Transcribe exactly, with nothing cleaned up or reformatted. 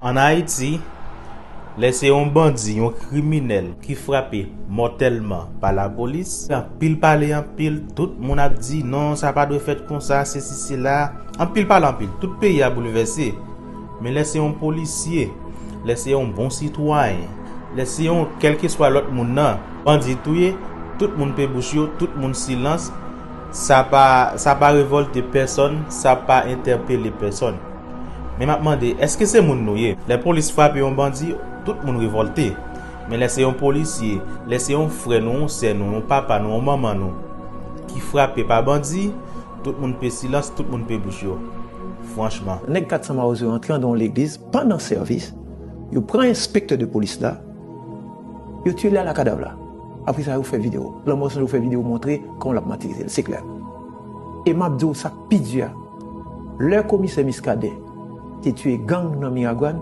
Ann Ayiti, lè se yon bandi, yon kriminèl ki frape mòtèlman pa lapolis, anpil pale anpil, tout moun ap di non, sa pa dwe fèt konsa, sesi sela. Anpil pale anpil, tout peyi a boulvèse. Men lè se yon polisye, lè se yon bon sitwayen, lè se yon kèlkeswa lòt moun nan, bandi touye, tout moun pe bouch yo, tout moun silans, sa pa, sa pa revòlte pèsòn, sa pa entèpele pèsòn. Men m ap mande, èske se moun nou ye? Lè polis frape yon bandi, tout moun revòlte. Men lè se yon polisye, lè se yon frè nou, yon sè nou, yon papa nou, yon manman nou ki frape pa bandi, tout moun pe silans, tout moun pe bouch yo. Franchman. Nèg kat san Mawozo yo antre andan yon legliz pandan sèvis, yo pran enspektè de polis la, yo tiye li a la kadav la. Apre sa, yo fè videyo. Lanmò san yo fè videyo montre kòman l ap matirize l, se klè. E m ap di w sa k pi di a. Lè komisè Muscadin te tiye gang nan Miragwàn,